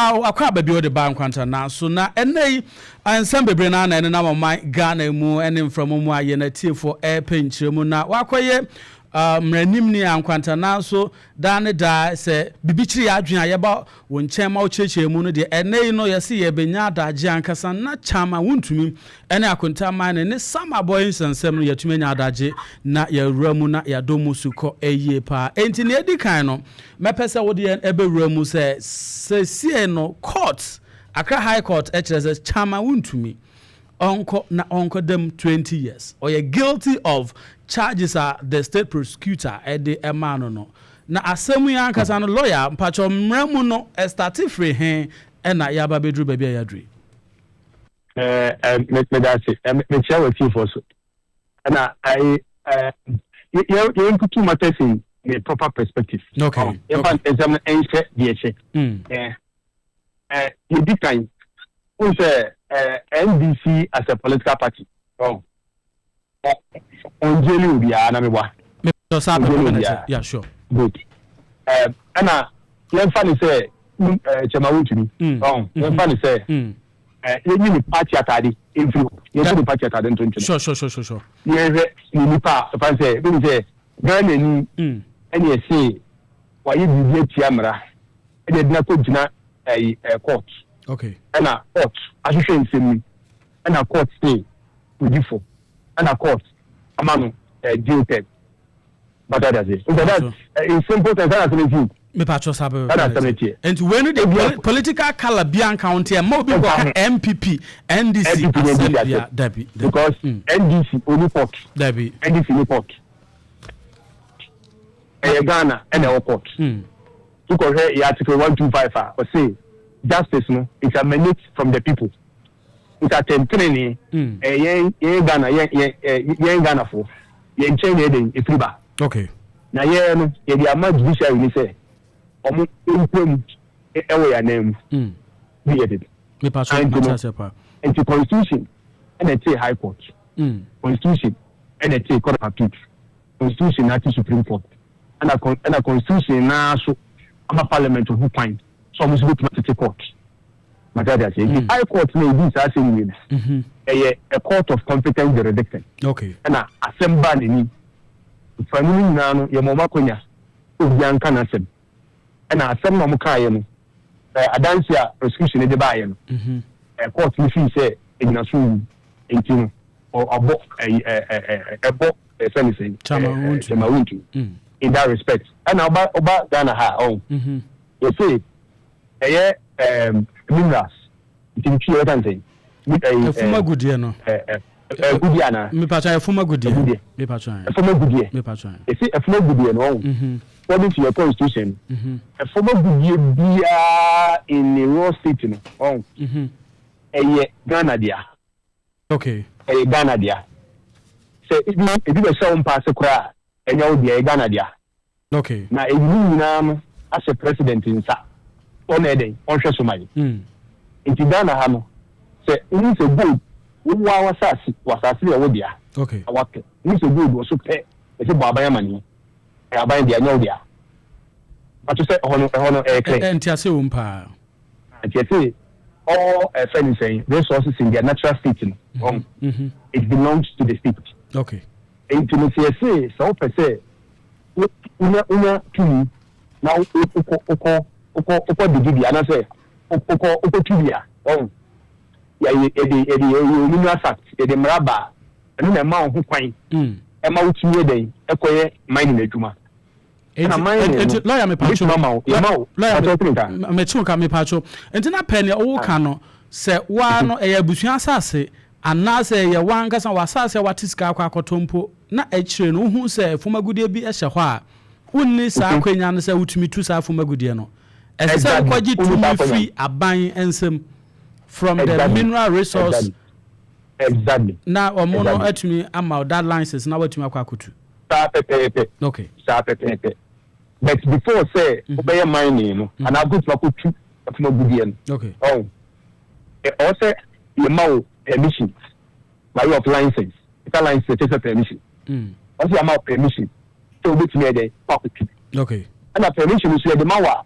Mema akɔ aba bi wode ba Nkwantana so na ɛnɛ yi nsɛm bebree na na ɛnenam ɔman Ghana mu ne mframa mu a yɛn atiefoɔ ɛrepɛ nkyerɛmu na wakɔyɛ mmaranimni a Nkwantana so daa ne daa sɛ biribi kyerɛ yɛ adwene a yɛba wo nkyɛn ma wokyerɛkyerɛ mu no deɛ, ɛnɛ yi no yɛse yɛbɛnya adagye ankasa na Chairman Wontumi ne Akonta Mining ne Samabɔ nsɛnsɛm no, yɛatumi anya adagye na yɛwura mu na yɛadɔ mu sukɔ yie paa. Enti nea ɛdi kan no, mɛpɛ sɛ wode yɛn ɛbɛwura mu sɛ sɛsie no court, Accra High Court, ɛkyerɛ sɛ Chairman Wontumi ɔnkɔ na ɔnkɔ dam 20 years. Ɔyɛ guilty of charges a the state prosecutor ɛde ɛmaa no. Na asɛm yi ankasa no, lawyer, mpakyɛw, mmerɛ mu no ɛstart firi he ɛna yɛaba bɛduru baabi a yɛaduru? Meda ase. Mekyia wɔ tiefoɔ so ɛna ayi yɛn put matters in the proper perspective. Yɛmfa nsɛm no ɛnhyɛ deɛ ɛhyɛ. Yɛdi kan n sɛ NDC as a political party ɔngyeli obiara na meboa. Yeah, sure. Good. Ɛna yɛmfa ne sɛ Chairman Wontumi, yɛmfa ne sɛ yɛnyi ne party atade mfiri hɔ, yɛnyi ne party atade nto ntwene. Yɛhwɛ ne nipa a ɛfa sɛ bɛni sɛ Ghana ni ɛne ɛse wayɛ biribi atia mmara ɛne ɛde no akɔ gyina ɛyi court. Ɛna court ahwehwɛ nsɛm mu ɛna court se odi fo ɛna court ama no jail term. But that is it. So that's in simple terms, that's what it is. Mepatwɔ saa bɛbɛ. That's what it is. Nti wei no de political colour bi anka ho, nti ɛma obi kɔ NPP, NDC asɛm bia, dabi. Because NDC oni court. Dabi. NDC ni court. Ɛyɛ Ghana ɛna ɛwɔ court. Tukɔhwɛ yɛ Article 125 a ɔse justice no, it emanate from the people. Nti atɛntenene ɛyɛ yɛn Ghana, yɛn Ghana fo yɛn nkyɛn na yɛde efiri ba. Na yɛn no yɛde ama judiciary ni sɛ ɔmo nkura mu ɛwɔ yɛn anan mu bi yɛ dede. Nti constitution ɛna ɛte High Court, constitution ɛna ɛte Court of Appeal, constitution na ate Supreme Court, ɛna constitution naa so ama Parliament ho kwan so ɔmo nso bɛtumi atete court. Mata de ase, nti High Court na ebi saa asɛm wie no, ɛyɛ a court of competent jurisdiction. Ɛna asɛm baa n'anim, nfanu no nyinaa no yɛ mɔmɔ akonnwa, obiara nka n'asɛm, ɛna asɛm na ɔmo kaayɛ no, adansi a prosecution de baayɛ no, court no fi sɛ egyina so wu, nti no ɔbɔ ɛyi ɛ ɛ ɛ ɛbɔ ɛfɛ ne sɛn Chairman Wontumi in that respect. Ɛna ɔba Ghana ha ɔn yɛsɛ ɛyɛ minerals, nti ntwi yɛ bɛka nsɛn. Ɛfum agudeɛ no. Agudeɛ ana? Mipatwa, ɛfum agudeɛ. Mipatwa. Ɛfum agudeɛ. Mipatwa. Esi ɛfum agudeɛ no ɔn, according to your constitution, ɛfum agudeɛ biara in the raw state no ɔn, ɛyɛ Ghana dea. Ɛyɛ Ghana dea. Sɛ ebi bɛ hyɛ wɔn mpaase koraa, ɛnyɛ wo dea, ɛyɛ Ghana dea. Na ebi nyinaa no ahyɛ President nsa, ɔna ɛdɛn ɔnhwɛ so ma yi. Nti Ghana ha no, sɛ wohu sɛ gold wowɔ wasase, wasase yɛ wo dea. Na wapɛ wohu sɛ gold wɔ so pɛ, ɛsɛ bɔ aban amaneɛ, ɛyɛ aban dea, nyɛ wo dea. Ato sɛ ɛhɔ no ɛyɛ clear. Ɛ nti ase wɔ mu paa. Nti ɛsɛ all ɛfɛ ne sɛn resources in their natural state no it belongs to the state. Nti no sɛ yɛse sɛ wopɛ sɛ wonya tumi na wokɔ didi bi anaasɛ wokɔ tu bi a ɔn yɛde yɛde Minerals Act, yɛde mmara ba, ɛno na ɛma wo ho kwan ɛma wotumi yɛ dɛn ɛkɔyɛ mining adwuma. Ɛna mining no nti lawyer, mepatwo. Ebitumi ama wo, yɛma wo lawyer Pàtó tiri nka. Mekyi nka, mepatwo. Nti na pɛ nea ɔwɔ ka no sɛ waa no ɛyɛ abusua asase anaasɛ ɛyɛ wankasa w'asase a wate sika akɔ akɔtɔ mpo, na akyire no wohu sɛ fam agudeɛ bi hyɛ hɔ a, wonni saa akwanya no sɛ wotumi tu saa fam agudeɛ no. Ɛsɛ sɛ wokɔgye Wonni tumi saa akwanya. firi aban nsam, from the mineral resource na ɔmo no atumi ama wo that license na watumi akɔ akɔtu. Saa pɛpɛɛpɛ. Saa pɛpɛɛpɛ, but before sɛ wobɛyɛ mining no anaa wobɛtumi akɔtu ɛfam agudeɛ no, ɔn ɔwɔ sɛ yɛma wo permission by way of license. Ɛka license, ɛkyɛ sɛ permission. Ɔwɔ sɛ yɛma wo permission sɛ wobɛtumi yɛ dɛn kɔ akɔtu. Ɛna permission nso yɛde ma wo a,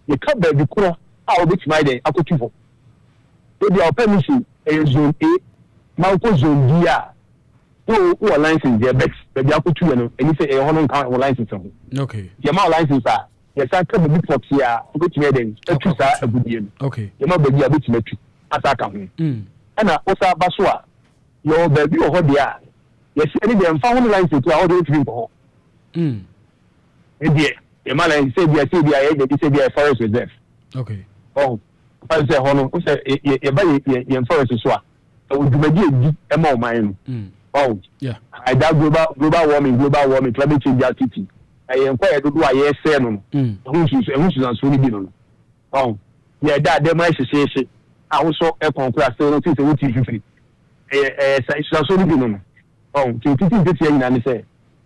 yɛka baabi korɔ a a wobɛtumi ayɛ dɛn akɔtu hɔ. Ebi a wo permission ɛyɛ zone A na wokɔ zone B a, wo wɔ license deɛ, but baabi akɔtu yɛ no, ɛni sɛ ɛyɛ hɔ no nka wo license ho. Yɛma wo license a, yɛsan ka baabi pɔtee a wobɛtumi ayɛ dɛn atu saa agudie no. Yɛma baabi a wobɛtumi atu asa aka ho. Ɛna wosa ba so a, yɛwɔ baabi wɔ hɔ deɛ a yɛsɛ ɛne deɛ mfa ho ne license a wɔde wotumi nkɔ hɔ. Ɛdeɛ yɛma license sɛ bia sɛ bia yɛ baabi sɛ bia yɛ forest reserve. Ɔho fa sɛ hɔ no sɛ yɛba yɛn forest so a, ɛwɔ dwumadi edi ɛma ɔman no. Ɔho ɛda global warming, climate change activity, ɛyɛ nkɔ yɛ dodo a yɛsɛɛ no. Ɛho nsusuansoɔ no bi no. Ɔho yɛ da adɛm ayɛ hyehyɛhye a wosɔ ɛkɔn kora sɛ no ti sɛ woti fifiri, ɛyɛ sa nsusuansoɔ no bi no. Ɔho nti titi ntete nyinaa ne sɛ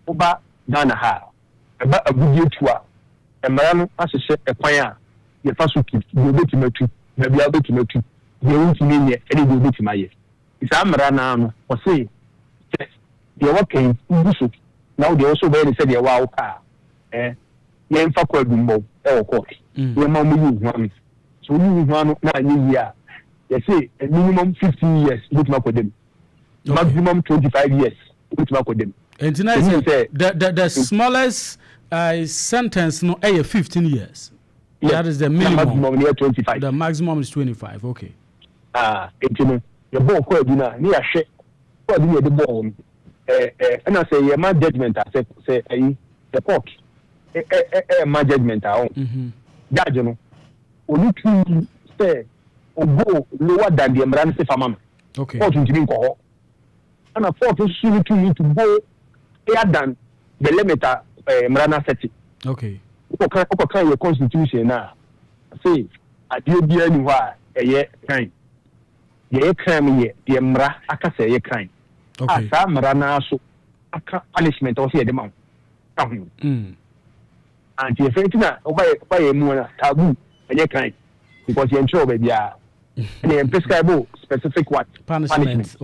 woba Ghana ha, ɛba agudie tu a, mmara no ahyehyɛ ɛkwan a yɛfa so tu, deɛ obetumi atu, baabi a obetumi atu, deɛ wontumi nyɛ ɛne deɛ obetumi ayɛ. Saa mmara naa no, ɔse sɛ deɛ wɔka yi wogu so na wo deɛ wɔsɛ wobɛyɛ ne sɛ deɛ waa wo kaa ɛ, yɛmfa kɔ adumbɔw ɛwɔ court. Yɛma mo yi wo ho ano. So woyi wo ho ano na anyɛ yie a, yɛse minimum 15 years wobɛtumi akɔ dam, maximum 25 years wobɛtumi akɔ dam. Nti na sɛ the smallest sentence no ɛyɛ 15 years. Yes. That is the minimum. The maximum near 25. The maximum is 25. Okay. Ah, nti no yɛbɔ ɔkɔ adu no a, ne yɛahwɛ kɔ adu no yɛde bɔɔ no ɛɛ ɛɛ ɛna sɛ yɛma judgement a, sɛ ɛyi the court ɛ ɛ ɛ ma judgement a, ɔn judge no oni tumi sɛ o go lower than deɛ mmara no se fama no. Court ntumi nkɔ hɔ, ɛna court nso ni tumi to go higher than the limit a mmara no asɛte. Wokɔka yɛ constitution na sɛ adeɛ biara ni hɔ a ɛyɛ crime. Deɛ ɛyɛ crime yɛ deɛ mmara aka sɛ ɛyɛ crime a, saa mmara naa so aka punishment a wɔsɛ yɛde ma wo ka ho. Anti yɛfɛ nti na ɔba yɛ mu na taboo ɛnyɛ crime because yɛn kyerɛ wɔ baabiara, ɛna yɛn prescribe specific what? Punishment.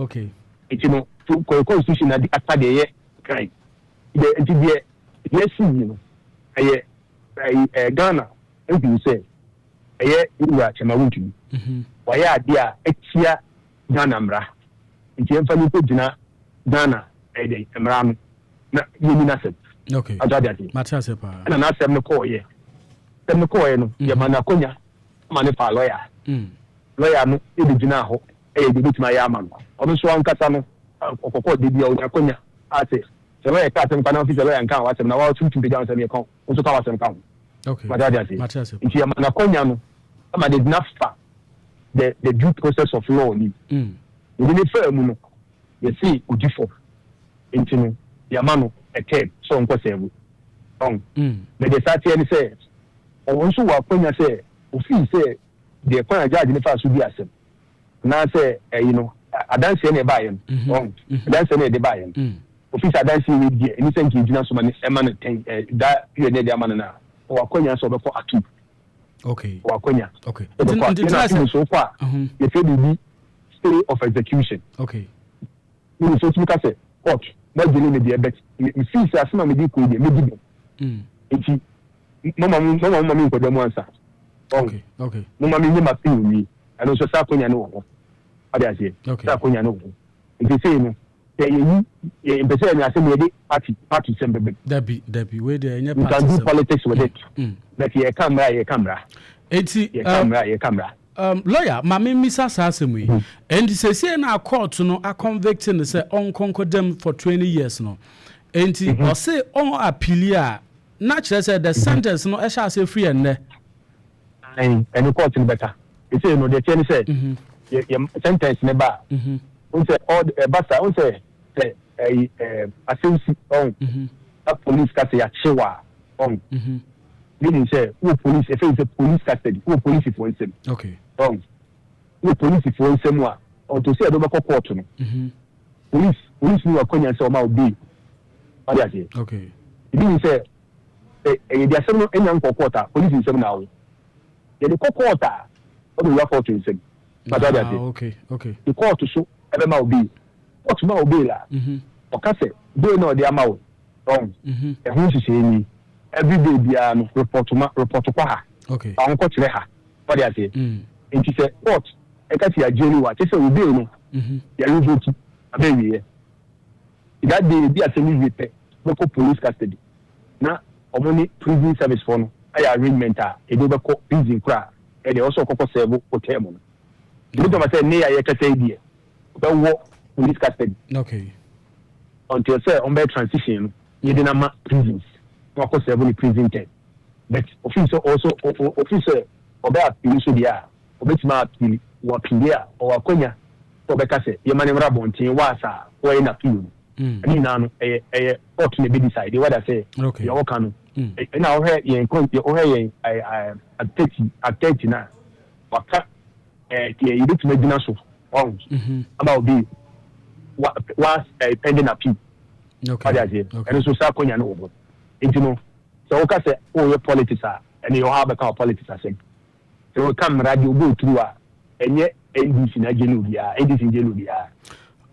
Nti no to kɔ constitution na de aka deɛ ɛyɛ crime deɛ. Nti deɛ si yi no, ɛyɛ ɛyi Ghana ehu sɛ ɛyɛ wura Chairman Wontumi wayɛ adeɛ a ɛtia Ghana mmara, nti yɛmfa no nkɔ gyina Ghana ɛyɛ dɛ mmara no na yɛni n'asɛm. Ato ade ase. Mate ase paa. Ɛna n'asɛm no kɔɔyɛ, asɛm no kɔɔyɛ no, yɛma no akɔnya ama ne fa lɔya. Lɔya no ebi gyina hɔ ɛyɛ deɛ obetumi ayɛ ama no. Ɔno nso ankasa no ɔkɔkɔ de bi a ɔnya akɔnya a sɛ lɔya ka asɛm kwa na ɔfi sɛ lɔya nka w'asɛm na wɔn tuntum pagya asɛm yɛ ka nso ka w'asɛm ka ho. Mate ade ase. Mate ase. Nti yɛma no akɔnya no ama de gyina fa the due process of law ni. Yɛde ne faa mu no, yɛsi odi fɔ, nti no yɛama no a term sɛ ɔnkɔ sɛɛbo ɔn. Na deɛ saa teɛ ne sɛ ɔwɔ nso wɔ akɔnya sɛ ofii sɛ deɛ kwan a judge ne fa so di asɛm anaasɛ ɛyi no, adanseɛ na ɛbaayɛ no, ɔn adanseɛ na yɛde baayɛ no, ofii sɛ adanseɛ wei deɛ ɛni sɛ nka egyina so ma ne ɛma no ten ɛ da period ne yɛde ama no, na ɔwɔ akɔnya sɛ ɔbɛkɔ atum. Ɔwɔ akɔnya ɔbɛkɔ Nti atum nti na atum so kɔ a, yɛfɛ biribi stay of execution. Ne nso tumi ka sɛ court mo agyele me deɛ, but me fii sɛ asɛm a mede kɔ yi deɛ medi bɛm, nti mama mo ma me nkɔda mu ansa ɔn. Moma me nye ma pii wie. Ɛno nso saa akɔnya no wɔ hɔ, ɔde aseɛ. Saa akɔnya no wɔ hɔ, nti sei no sɛ yɛyi yɛ mpɛ sɛ yɛnya asɛm yɛde party sɛm bɛbɛm. Dabi, wei deɛ ɛnyɛ You can party do sɛm. politics with it, but yɛka mmara, yɛka mmara. Eti Yɛka mmara, yɛka mmara. Lawyer, maame mmisa saa asɛm yi. Enti sɛsie na court no aconvict no sɛ ɔnkɔnkɔ dɛm for 20 years no, enti ɔse ɔn appeal a, na kyerɛ sɛ the sentence no ɛhyɛ ase firi ɛnnɛ? Ayi, ɛne court no bɛka. Ɛsɛ no deɛ kyɛ ne sɛ yɛ sentence ne ba a, n sɛ ɔ ɛba saa, n sɛ ɛyi asɛm si ɔn na police ka sɛ yɛakye wa ɔn, meaning sɛ wɔ police, ɛfɛ sɛ police custody, wɔ polisifoɔ nsɛm. Ɔn wɔ polisifoɔ nsɛm a, ɔtɔ sɛ yɛde bɛkɔ court no, police ni wɔ akɔnya sɛ ɔma wo bail, ɔde aseɛ. Ebi ni sɛ ɛyɛ de asɛm no enya nkɔ court a, police nsɛm na awo yɛde kɔ court a, ɔde wura court nsɛm pàtó, ɔde aseɛ. The court so ɛbɛma wo bail. Court ma wo bail a, ɔka sɛ bail na ɔde ama wo ɔn, ɛho nhyehyɛ ni, every day biara no report ma, report kɔ ha, ɔnkɔ kyerɛ ha. Wɔde aseɛ. Nti sɛ court ɛka si agyeli wa kyɛ sɛ wo bail no yɛ revoke abɛwieɛ. That day ebi asɛm no wie pɛ, bɛkɔ police custody na ɔmo ne prison service foɔ no ayɛ arrangement a ebi bɛkɔ prison kora ɛdeɛ ɔsɛ ɔkɔkɔ serve hotel mu no. Ebi tɔn ma sɛ ne yɛ a yɛkasa yi deɛ, ɔbɛwɔ police custody until sɛ ɔmo bɛyɛ transition no, yɛde na ma prisons na wakɔ serve ne prison term. But ofin sɛ ɔso ofin sɛ ɔbɛ appeal so deɛ a, ɔbɛtumi appeal. Wɔ appeal a, ɔwɔ akɔnya sɛ ɔbɛka sɛ yɛma ne mmra abɔnten waasa a wɔyɛ n'appeal no. Ɛne nyinaa no ɛyɛ court na ebi decide whether sɛ deɛ ɔka no. Ɛna ɔhwɛ yɛn kɔn, ɔhwɛ yɛn ɛɛ ɛɛ Act 30 na waka deɛ yɛbɛtumi agyina so ɔn ama obi wa wa ɛɛ pending appeal. Wade aseɛ. Ɛno nso saa akɔnya no wɔ hɔ. Nti no sɛ woka sɛ woyɛ politics a, ɛne yɛ ɔha bɛka wɔ politics asɛm. Sɛ woka mmara deɛ wobɛ oturu a, ɛnyɛ NDC na agye no obiara, NDC ngye no obiara.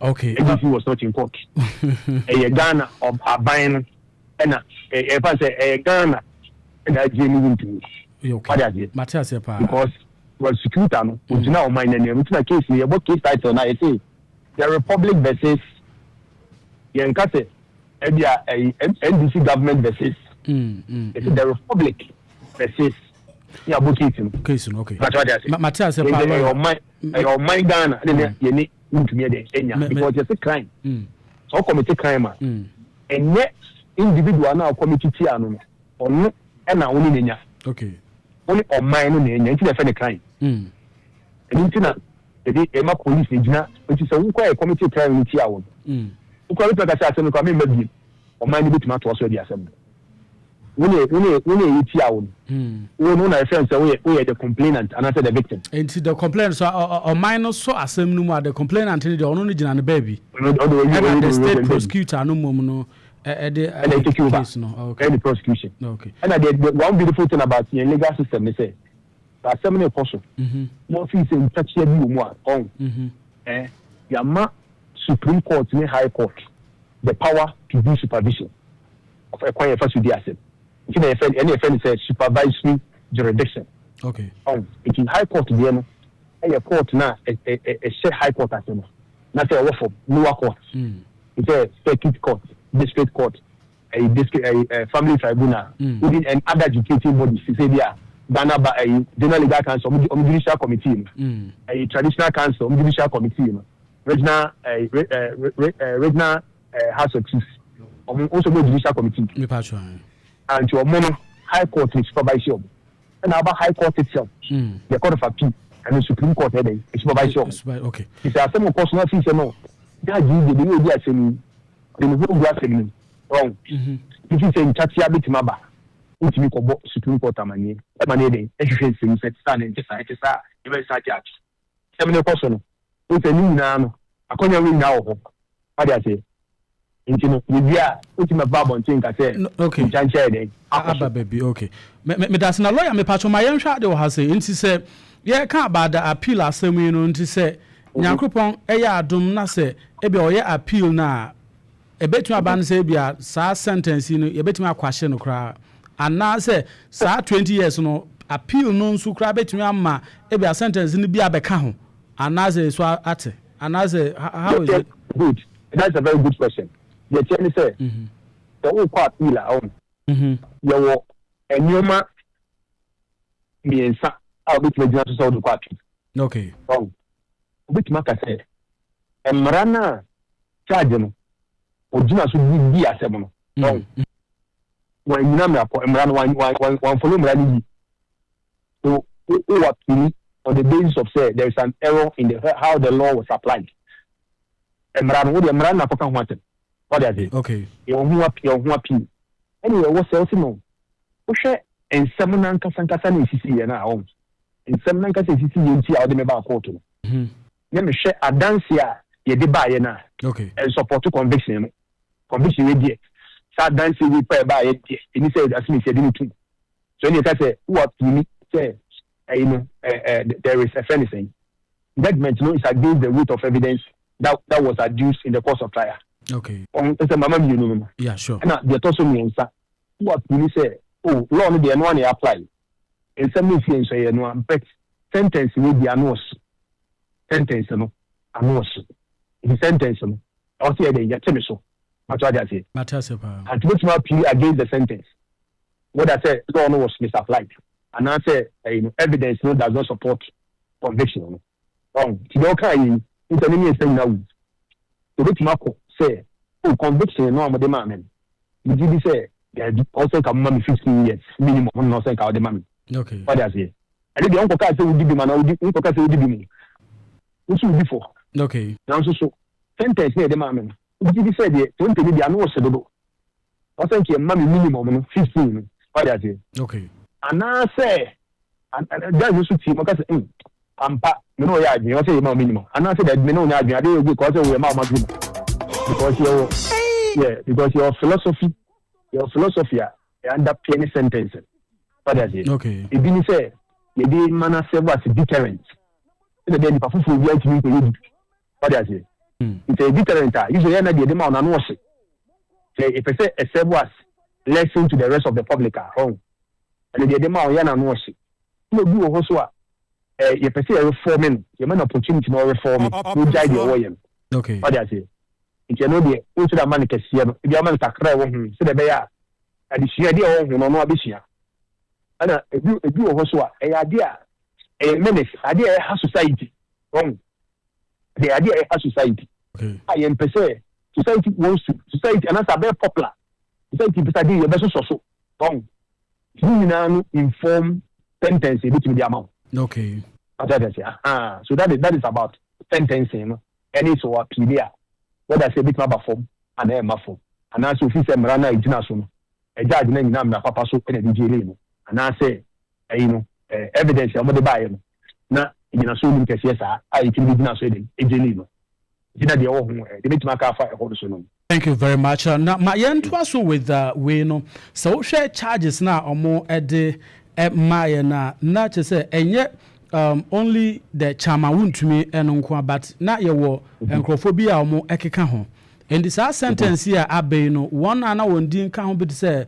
NDC was not in court. Ɛyɛ Ghana aban no ɛna ɛfa sɛ ɛyɛ Ghana ɛna agye no Wontumi. Wade aseɛ. Mate aseɛ paa. Because prosecutor no ogyina ɔman n'anim, nti na case no yɛbɔ case title na yɛsɛ "The Republic versus", yɛn ka sɛ ɛbi a ɛyi NDC government versus. Yɛsɛ "The Republic versus" ní abɔ case no. Case no, okay. Mate wade ase. Mate aseɛ paa. Ɛyɛ lawyer. Ɔman Ghana ɛna ne yɛne Wontumi yɛ dɛ ɛnya because yɛsɛ crime, sɛ ɔcommit crime a, ɛnyɛ individual na ɔcommit tia no, ɔno ɛna ɔne n'anya. Ɔne ɔman no na ɛnya, nti na ɛfɛ ne crime. Ɛno nti na yɛde ɛma police na gyina. Nti sɛ wokɔ yɛ commit crime no tia wo no, wokɔ bɛtumi aka sɛ asɛm no kɔ amemma biem, ɔman no bɛtumi atoa so adi asɛm no. Wone ɛyɛ tia wo no, wo no na ɛfrɛ sɛ woyɛ the complainant anaasɛ the victim. Nti the complainant so ɔman no so asɛm no mu a, the complainant no deɛ, ɔno no gyina ne baabi. Ɔde ɔyi ɛna ɔyi the state prosecutor no mmom no ɛde ɛna ɛtake over. Case no, okay. Ɛyɛ the prosecution. Ɛna the one beautiful thing about yɛn legal system ne sɛ asɛm no ɛkɔ so na ɔfi sɛ ntakyea bi wɔ mu a ɔn yàmà Supreme Court ne High Court the power to do supervision of ɛkwan yɛfa so di asɛm. Nti na yɛfɛ ɛna yɛfɛ no sɛ supervisory jurisdiction. Ɔn nti High Court deɛ no ɛyɛ court na ɛ ɛ ɛ ɛhyɛ High Court ase no na sɛ ɛwɔ fam, lower court, sɛ circuit court, district court, ɛyɛ district ɛyɛ ɛ family tribunal, even and other adjudicating bodies sɛ bi a Ghana ba ɛyɛ General Legal Council, ɔmo judicial committee no, ɛyɛ Traditional Council, ɔmo judicial committee no, regional ɛyɛ re ɛ re ɛ regional House of Chiefs, ɔmo nso mo judicial committee. Nipa atwa. And ɔmo no, High Court ni supervise ɔmo. Ɛna aba High Court itself, the Court of Appeal ɛna Supreme Court ɛdɛ supervise ɔmo. Sɛ asɛm kɔ so na fi sɛ no judge yi de de yɛ odi asɛm yi de ne ho gu asɛm no wrong, fi sɛ nkyatea bɛtumi aba, ntumi kɔbɔ Supreme Court amaneɛ ɛma ne yɛ den ɛhwehwɛ nsɛm sɛ saa ne nte saa, ɛte saa, ɛbɛ saa judge sɛm ne kɔ so no n sɛ ne nyinaa no akɔnya wo nyinaa wɔ hɔ. Wade aseɛ. Nti no yɛbi a wotumi ɛba abɔnten nka sɛ No, okay. nkyankyɛn yɛ den akɔ aba so. Baabi, okay. Medase. Na lawyer, mepatwo ma yɛnhwɛ ade wɔ ha sɛ nti sɛ yɛka about the appeal asɛm yi no, nti sɛ Nyankopɔn ɛyɛ adom na sɛ ebia ɔyɛ appeal no a, ɛbɛtumi aba no sɛ ebia saa sentence yi no yɛbɛtumi akɔ ahye no koraa, anaasɛ saa 20 years no, appeal no nso koraa bɛtumi ama ebia sentence no bi abɛka ho, anaasɛ so ate, anaasɛ how is it? Good, that's a very good question. Deɛ kyerɛ ne sɛ sɛ wokɔ appeal a ɔn yɛwɔ nneɛma mmiɛnsa a wobɛtumi agyina so sɛ wode kɔ appeal. Ɔn wobɛtumi aka sɛ mmara no a charge no ogyina so di asɛm no, ɔn wɔanyina mmara kɔ mmara no wɔamfollow mmara no yi so wowɔ appeal on the basis of say there is an error in the how the law was applied. Mmara no, wode mmara no na akɔka ho asɛm. Wɔde ase. Yɛwɔ ho appeal. Ɛne yɛwɔ sɛ ɔsi no wohwɛ nsɛm no ankasa nkasa na esisi yɛ no a, ɔn nsɛm no ankasa esisi yɛ nti a wɔde me baa court no, ne mehwɛ adanse a yɛde baayɛ no a, ɛnsupport conviction no. Conviction wei deɛ, saa adanse wei pa ɛbaayɛ deɛ, ɛni sɛ asɛm esi yɛde no tum so. Ɛne yɛka sɛ wowɔ appeal sɛ ɛyi no ɛ ɛ there is a fɛn sɛn judgment no is against the weight of evidence that was adduced in the course of trial. Ɔn sɛ mama mmienu no. Ɛna deɛ ɛtɔ so mmiɛnsa, wowɔ appeal sɛ o law no deɛ, ɛno ana yɛ apply, nsɛm no nsi nso yɛ no a, but Sentence wei di ano ɔhye, sentence no ano ɔhye, nti sentence no ɛwɔ sɛ yɛde yɛte me so. Mato ade aseɛ. Mate ase paa. Nti wobɛtumi appeal against the sentence, whether sɛ law no was misapplied anaasɛ ɛyi no, evidence no does not support conviction no. Ɔn nti deɛ ɔka yi nti ne mmiɛnsa nyinaa wu. Obɛtumi akɔ sɛ, o, conviction no a wɔde maa me no, megye di sɛ daabi, ɔsɛ nka moma me 15 years minimum na ɔsɛ nka ɔde ma me. Ɔde aseɛ, ɛne deɛ ɔnkɔka sɛ wodi bi ma na wodi, nkɔka sɛ wodi bi mu nso wodi fɔ. Nanso so sentence ne yɛde maa me no, wogye di sɛ deɛ 20 no deɛ ano ɔhyɛ dodo, ɔsɛ nka yɛma me minimum no 15 no. Ɔde aseɛ. Anaasɛ judge nso tie mu ɔka sɛ, ampa, me ne ɔyɛ adwene, ɔsɛ yɛ ma wo minimum," anaasɛ, "Daabi, me ne ɔnyɛ adwene, adeɛ yɛ obi kɔ ɔsɛ wɔyɛ ma wo maximum," because yɛwɔ, yeah, because yɛwɔ philosophy a ɛ underpin ne sentence. Ɔde aseɛ. Ebi ni sɛ yɛde ma na serve as deterrent, ɛna deɛ nipa foforɔ bi antumi nkɔyɛ bi. Ɔde aseɛ. Nti ɛyɛ deterrent a, usually yɛn na deɛ yɛde ma wo n'ano ɔhye sɛ yɛpɛ sɛ ɛ serve as lesson to the rest of the public a, ɔn ɛna deɛ yɛde ma wo yɛn n'ano ɔhye. Ɛna obi wɔ hɔ so a yɛpɛ sɛ yɛ reform no, yɛma no opportunity na ɔreform na ogyae deɛ ɔwɔ yɛ no. Ɔde aseɛ. Nti ɛno deɛ, wosi dɛ ama no kɛseɛ no, ebi ama no kakra a ɛwɔ ho sɛdeɛ ɛbɛyɛ a adesua deɛ ɛwɔ ho no, ɔno abɛsua. Ɛna ebi wɔ hɔ so a ɛyɛ adeɛ a ɛyɛ menace, adeɛ a ɛha society, ɔn deɛ adeɛ a ɛha society a yɛmpɛ sɛ society wants to society anaasɛ abɛyɛ popular, society pɛ sɛ adeɛ yɛbɛsosɔ so, ɔn ne nyinaa no inform sentence ebitumi de ama wo. Ɔtɛ tɛ sɛ, aha, so that is about sentencing no. Ɛne sɛ wɔ appeal a, whether sɛ ebitumi aba fam anaa ɛma fam, anaasɛ ofi sɛ mmara no a egyina so no, ɛgya agyina nyinaa mmara papa so ɛna ɛde gyere no, anaasɛ ɛyi no, evidence a wɔde baayɛ no na egyina so onim kɛseɛ saa a yɛtumi de gyina so ɛde egyere no, gyina deɛ ɛwɔ ho deɛ ebitumi aka afa ɛhɔ no so no. Thank you very much. Na ma yɛntoa so with wei no, sɛ wohwɛ charges na ɔmo ɛde mmaayɛ no a, na kyerɛ sɛ ɛnyɛ only the Chairman Wontumi ɛno nko a, but na yɛwɔ nkurɔfoɔ bi a ɔmo ɛkeka ho. Nti saa sentence yi a aba yi no, wɔn a na wɔn din ka ho bi te sɛ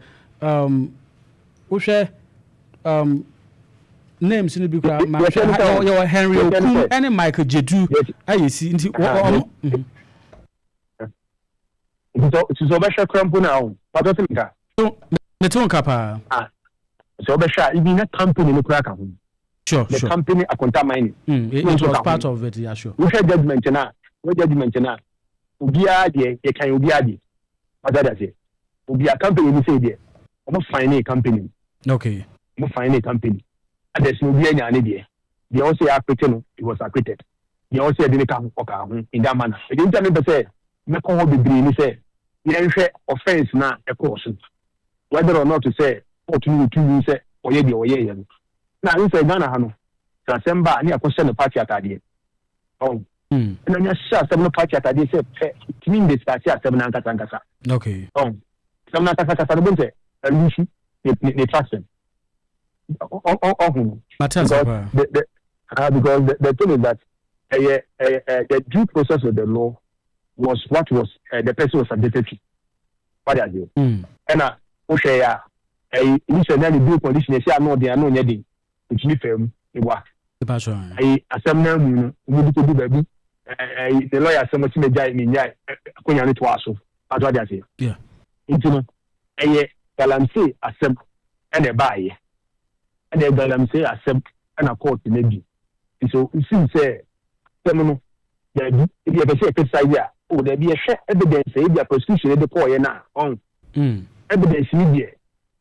wohwɛ names no bi koraa ma Yɛhwɛ no hwɛ yɛwɔ Henry yɛhwɛ no Okum ɛne Michael Jedu ayɛ si nti ɔmo. Nti sɛ ɔbɛhwɛ kora mpo na ɔho patɔ sɛ nka Mete wo nka paa. Ah, sɛ ɔbɛhwɛ a, ibi na company no kora ka ho. The company Akonta Mining. It was part of it, yeah, sure. Wohwɛ judgement na, wohwɛ judgement na, obiara deɛ yɛkan, obiara deɛ wata de aseɛ, obiara company ni sɛ deɛ ɔmo fine ne company. Ɔmo fine ne company others no, obiara nya ne deɛ. Deɛ ɔsɛ yɛ acquit no, he was acquitted. Deɛ ɔsɛ yɛde ne ka ho, ɔka ho in that manner. Ɛdi nti a mepɛ sɛ mɛkɔ hɔ bebree ni sɛ yɛnhwɛ offence na ɛkɔɔ so, whether or not sɛ court no wɔ tumi sɛ ɔyɛ deɛ ɔyɛɛyɛ no. Na n sɛ Ghana ha no, sɛ asɛm ba a, ne akɔhyɛ no party atadeɛ, ɔn ɛna ne ahyɛ asɛm no party atadeɛ sɛ pɛ tumi ndiscuss asɛm no ankasa ankasa. Ɔn asɛm no ankasa ankasa no bɛn sɛ ɛlose ne traction ɔho no. Mate ase Because paa. The thing is that ɛyɛ the due process of the law was what was the person was subjected to. Wade aseɛ. Ɛna wohwɛ yɛ a, ɛyi initial na ne bail condition ɛsi ano ɔden, ano nyɛ den, otumi fɛ mu ewa. Nipa so. Ɛyi asɛm naa mu no, wɔn de kodu baabi, ɛyi ne lawyer asɛm ɔsi mɛ gyae mɛ nyae akonnwa no to aso ato ade aseɛ. Nti no ɛyɛ galamsey asɛm ɛna ɛbaayɛ, ɛna ɛyɛ galamsey asɛm ɛna court no di. Nso nsim sɛ asɛm no daabi, ebi yɛpɛ sɛ yɛ criticize a, o daabi, yɛhwɛ evidence a ebi a prosecution de kɔɔyɛ na ɔn evidence ni deɛ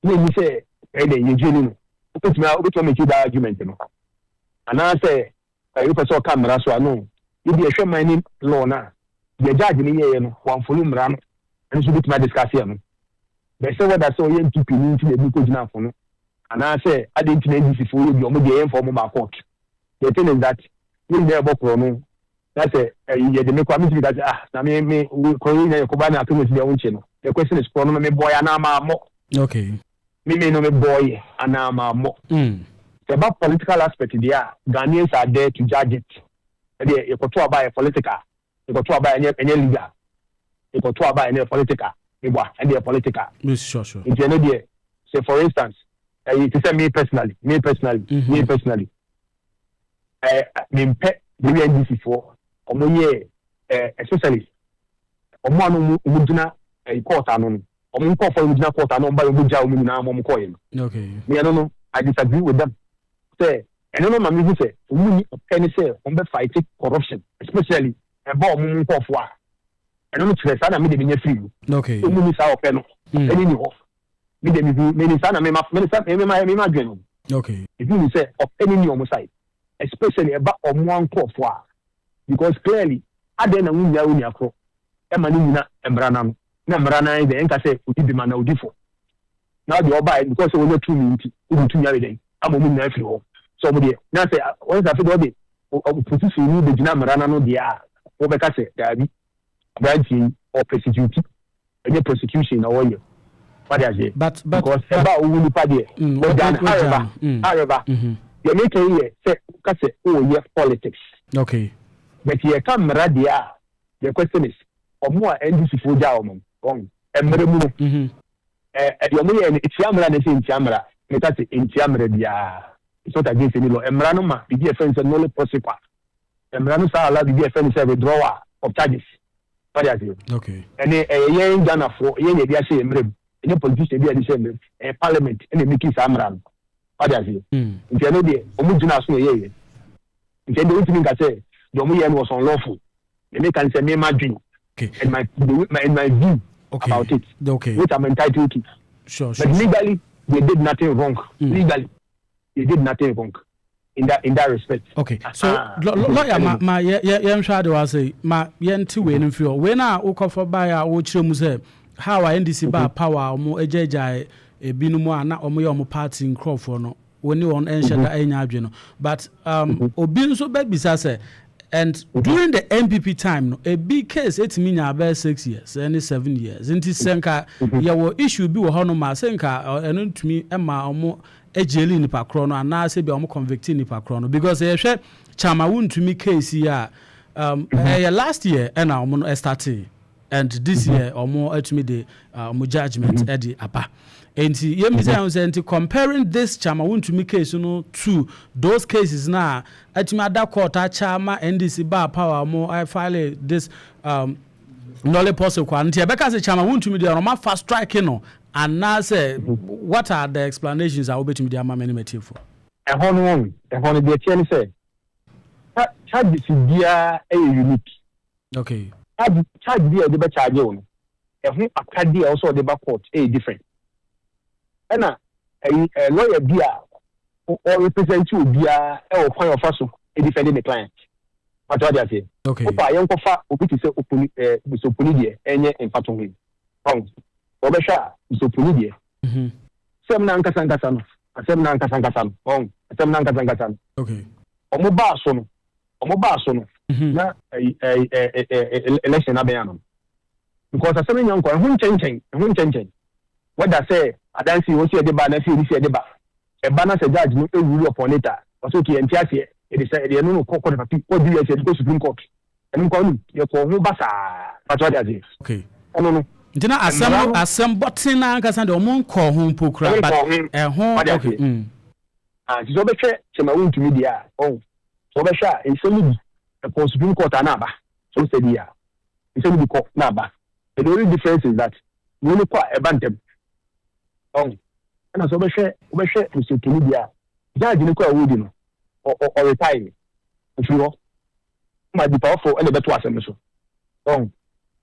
na emi sɛ ɛyɛ dɛ yɛgye ni no, wobɛtumi amake that argument no, anaasɛ ɛyɛ wopɛ sɛ ɔka mmara so a no, ebi yɛhwɛ mining law na deɛ judge no yɛyɛ no, wɔamfollow mmara no, ɛno nso wobɛtumi adiscuss yɛ no bɛsɛ whether sɛ ɔyɛ NPP ni nti na ebi kɔ gyina afo no, anaasɛ ade nti na NDC fo yɛ bi, ɔmo deɛ yɛmfa ɔmo ma court. The thing is that yɛn nyinaa yɛbɔ korɔ no na sɛ ɛyi yɛde me kɔ a, metumi ka sɛ, ah, na me korɔ yi nyinaa yɛkɔba na afei mo si deɛ ɔnkye no. The question is, korɔ no me bɔɔyɛ anaa maa mmɔ? Me no me bɔɔyɛ anaa maa mmɔ? Sɛ ɛba political aspect deɛ a, Ghanaians are there to judge it. Ɛdeɛ yɛkɔto aba yɛ political, yɛkɔto aba ɛnyɛ legal, yɛkɔto aba ɛnyɛ political, meboa, ɛdeɛ yɛ political. Nti ɛno deɛ, sɛ for instance ɛyi te sɛ me personally, me personally, me personally. Mempɛ the way NDC foɔ ɔmo yɛ, especially ɔmo a no ɔmo gyina court ano no, ɔmo nkɔɔfoɔ ɔmo gyina court ano, ɔmo ba yɛ, ɔmo gya ɔmo nyinaa, ɔmo kɔɔ yɛ no. Meɛ no, I disagree with them sɛ ɛno no ma mi hu sɛ ɔmo ni ɔpɛ ne sɛ ɔmo bɛ fight corruption, especially ɛbɔ ɔmo nkɔɔfoɔ a ɛno no kyerɛ saa na mi de mi nya firi mu. Ɔmo ni saa ɔpɛ no ɛni ni hɔ. Mi de mi hu mi ni saa na mi ma mi ni saa mi ma dwen no. Ebi ni sɛ ɔpɛ ne ni ɔmo side, especially ɛba ɔmo ankɔɔfoɔ a, because clearly adan na wunya wo nia korɔ ɛma ne nyina mmara n'ano na mmara n'an dɛ ɛnka sɛ odi bi ma na odi fɔ na ɔde ɔbaa because sɛ wɔnya tumi nti odi tumi ayɛ dɛn ama ɔmo nyinaa firi hɔ sɛ ɔmo deɛ na sɛ wɔn sɛ afei deɛ ɔde ɔposition ni bɛgyina mmara n'ano deɛ a, wɔbɛka sɛ daabi, aberanteɛ yi ɔpersecute, ɛnyɛ prosecution na wɔyɛ wade aseɛ. But because ɛba a owu nipa deɛ wɔgya no. However, deɛ meka yi yɛ sɛ ka sɛ ɔyɛ politics. But yɛka mmara deɛ a, the question is, ɔmo a NDC foɔ gya ɔmo wɔn mmerɛ mu no, ɛdeɛ ɔmo yɛ no etia mmara na ɛsɛ ntia mmara? Meka sɛ ntia mmara biara. It's not against any law. Mmara no ma biribi a yɛfrɛ no sɛ nolle prosequi. Mmara no saa ala biribi a yɛfrɛ no sɛ withdrawal of charges wade aseɛ. Ɛne ɛyɛ yɛn Ghanafoɔ yɛn yɛ de ahyɛ yɛn mmerɛ mu, ɛnyɛ politician bi a yɛde hyɛ mmerɛ mu, ɛyɛ parliament ɛna emiki saa mmara no wade aseɛ. Nti ɛno deɛ ɔmo gyina so na ɛyɛ yɛ, nti ɛno deɛ wotumi nka sɛ deɛ ɔmo yɛ no was unlawful. Ɛne kan sɛ mema dwen and my view about it, which I'm entitled to. But legally they did nothing wrong. Legally they did nothing wrong in that respect. Okay, so lawyer, ma yɛnhwɛ ade wa sɛ ma yɛnte wei no mfiri hɔ. Wei no a wokɔfɔ baeɛ a wokyerɛ mu sɛ how a NDC baa power a ɔmo agyaagyae ebinom a na ɔmo yɛ ɔmo party nkurɔfoɔ no, wo ne wɔn ɛnhyɛ da ɛnya adwe no, but obi nso bɛbisa sɛ, and during the NPP time no, ebi case etumi nya abɛɛ 6 years ɛne 7 years, nti sɛ nka yɛwɔ issue bi wɔ hɔnom a, sɛ nka ɛno ntumi ɛma ɔmo ajail nipa korɔ no anaasɛ bi a ɔmo convict nipa korɔ no, because yɛhwɛ Chairman Wontumi case yi a, ɛyɛ last year ɛna ɔmo no ɛstart, and this year ɔmo atumi de ɔmo judgement ɛde aba. Nti yɛmi sɛ ɛho sɛ, nti comparing this Chairman Wontumi case no to those cases na atumi ada court akyɛ ama NDC ba power, ɔmo file this nolle prosequi, nti yɛbɛka sɛ Chairman Wontumi deɛ ɔmo fast track no anaasɛ what are the explanations a wobɛtumi de ama me ne matiefoɔ? Ɛhɔ no wɔn ɛhɔ no deɛ kyerɛ ne sɛ charges biara ɛyɛ unique. Charge bi a yɛde bɛ charge wo no, ɛho akadeɛ a ɔsɛ ɔde ba court ɛyɛ different, ɛna ɛyi lawyer bi a ɔrepresent obiara ɛwɔ kwan a ɔfa so ɛdefend the client pàtó adi aseɛ. Wopa a yɛnkɔfa obi te sɛ Opuni, Mr Opuni deɛ, ɛnyɛ mfato ho yi ɔn wɔbɛhwɛ a, Mr Opuni deɛ, sɛm na nkasa nkasa no, asɛm na nkasa nkasa no, ɔn asɛm na nkasa nkasa no, ɔmo baa so no na ɛyi ɛyi ɛ ɛ ɛ election abɛn ano, because asɛm no nya nkɔ ɛho nkyɛnkyɛn wɛda sɛ adansi wɔn si yɛde ba anaasɛ yɛde si yɛde ba ɛba na sɛ judge no ewuri upon it a, wɔsɛ okay, yɛn ti aseɛ, yɛde sɛ yɛde ɛno no kɔ court of appeal, wɔdi yɛ sɛ yɛde kɔ Supreme Court, ɛno nkɔ no yɛkɔ ho ba saa pàtó ɔde aseɛ. Ɛno no. Nti na asɛm no, asɛm bɔten na ankasa deɛ, ɔmo nkɔ ho mpo kura. Ɔmo but nkɔ ho. Ɛho Ɔde aseɛ. Ah, nti sɛ ɔbɛhwɛ Chairman Wontumi deɛ a, ɔn sɛ ɔbɛhwɛ a, nsɛm no bi ɛkɔ Supreme Court a na aba so sɛ di a, nsɛm no bi kɔ na aba. The only difference is that wɔn no kɔ a, ɛba ntɛm. Ɔn ɛna sɛ ɔbɛhwɛ Mr Opuni deɛ a, judge no kɔ a wɔredi no, ɔ ɔ ɔretire ofiri hɔ ma nipa ɔfo ɛna ɛbɛto asɛm no so. Ɔn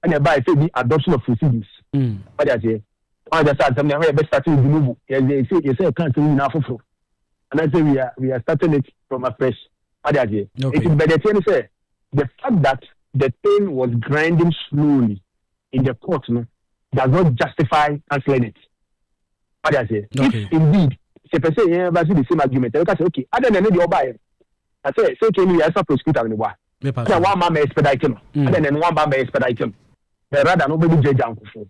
ɛna ɛba ɛfɛ bi adoption of procedures. Wɔde aseɛ, wɔn agya sɛ asɛm no ɛhɔ yɛ bɛ start with de novo, yɛ yɛ yɛ sɛ ɛka asɛm nyinaa foforɔ anaasɛ we are starting it from afresh. Wɔde aseɛ. Eti bɛdɛ tiɛ ni sɛ the fact that the thing was grinding slowly in the court no does not justify cancelling it. Wɔde aseɛ. If indeed sɛ pɛ sɛ yɛn ba si the same argument, ɛbɛka sɛ okay, adan na ne deɛ ɔba yɛ na sɛ okay ni yɛ asa prosecutor ni wa mepa ɛna wɔn ama ma expedite no, ɛna ne wɔn ama ma expedite no, bɛn rather no bɛbi gyagya nkofo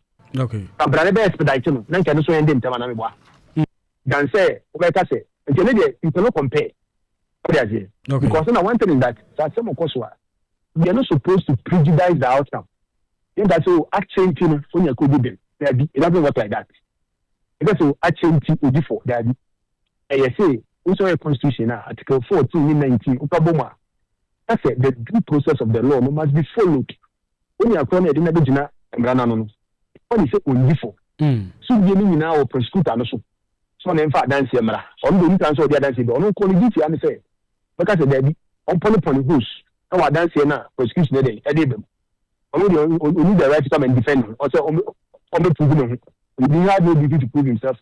kampana ne bɛ expedite no na nkyɛn no so yɛn de ntɛm anam bɔ a dan sɛ wɔbɛka sɛ nkyɛn ne deɛ, you cannot compare. Ɔde aseɛ. Because na one thing is that sɛ asɛm kɔ so a, we are not supposed to prejudice the outcome. Yɛn ta sɛ o akyɛ nti no o nya ko di bɛn daabi, it doesn't work like that. Ɛbɛ sɛ o akyɛ nti odi fɔ, daabi. Ɛyɛ sɛ Wosɛ ɔyɛ constitution a, Article 14 ne 19 woka bɔ mu a, ɛsɛ the due process of the law no must be followed. Oni akorɔ no yɛde na bɛgyina mmara no ano no, ɔne sɛ ɔndi fɔ so bie no nyinaa wɔ prosecutor no so sɛ ɔne mfa adanseɛ mmara. Ɔno de onipa nso ɔde adanseɛ bi, ɔno nkɔ no duty ano sɛ bɛka sɛ daabi, ɔmpɔnepɔne hose ɛwɔ adanseɛ no a prosecution no de ɛde ba mu. Ɔno deɛ, ɔni the right to come and defend no. Ɔsɛ ɔmbɛ prove ne ho. He had no duty to prove himself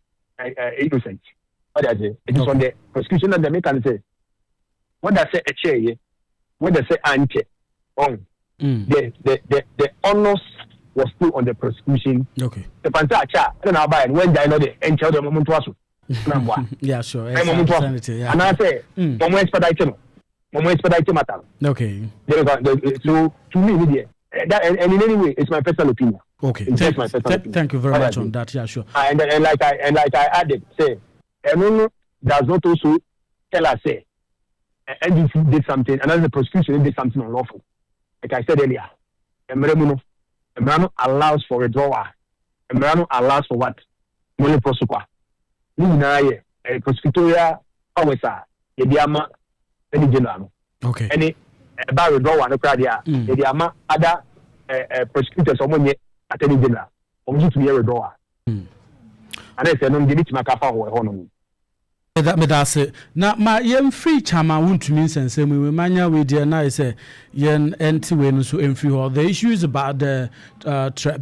innocent. Ɔde ase, it is on the prosecution. Na deɛ meka no sɛ, whether sɛ ɛkyɛɛyɛ, whether sɛ ankyɛ ɔn, the onus was still on the prosecution. The pansa akyɛ a, ɛna na abayɛ no wɔn no de ɛnkyɛw de ɔmo ntoa so na mboa. Ɛna ɔmo ntoa so anaasɛ ɔmo expedite no, ɔmo expedite matter no. So to me ni deɛ, that and in any way, it's my personal opinion. It's just my personal opinion. Thank you very much on that. Yeah, sure. And like I added, say, ɛno no does not also tell us say NDC did something and then the prosecution did something unlawful. Like I said earlier, mmerɛ mu no, mmara no allows for withdrawal. Mmara no allows for what? Nolle prosequi. Ne nyinaa yɛ prosecutorial powers a yɛde ama ɛne general no. Ɛne ɛba withdrawal no koraa deɛ a, yɛde ama other prosecutors a wɔn nyɛ attorney general. Wɔn nso tumi yɛ withdrawal. Ana sɛ no deɛ bitumi aka fa hɔ ɛhɔ nom. Meda ase. Na ma yɛmfiri Chairman Wontumi nsɛnsɛm mu manya wei deɛ, na yɛ sɛ yɛn ɛnte wei no nso ɛmfiri hɔ. The issue is about the